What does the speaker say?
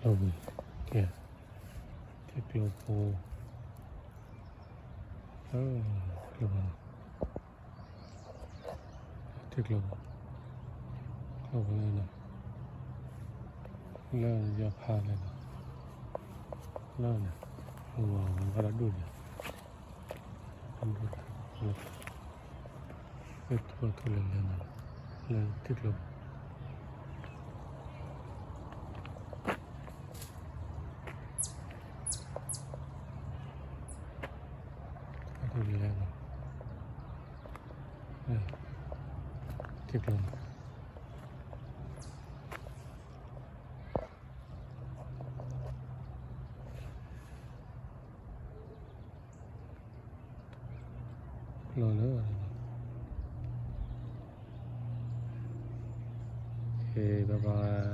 လီၤဝံၤ, ကဲ, ထံကျိဖိ, လၢ, ကျိဖိ, ထံကျိဖိ, ကျိဖိလၢ, လၢယဖးလဲၣ်နီၤ, လၢန့ၣ်, ဝၤဝဲဘၣ်ဒီးဒိၣ်န့ၣ် လၢထူၣ်လဲၤလဲၤန့ၣ်, လၢထံကျိ, ထူၣ်လဲၤလဲၤန့ၣ်, ထံကျိန့ၣ် လီၤလၢ, ဟဲဘၣ်ဘၣ်,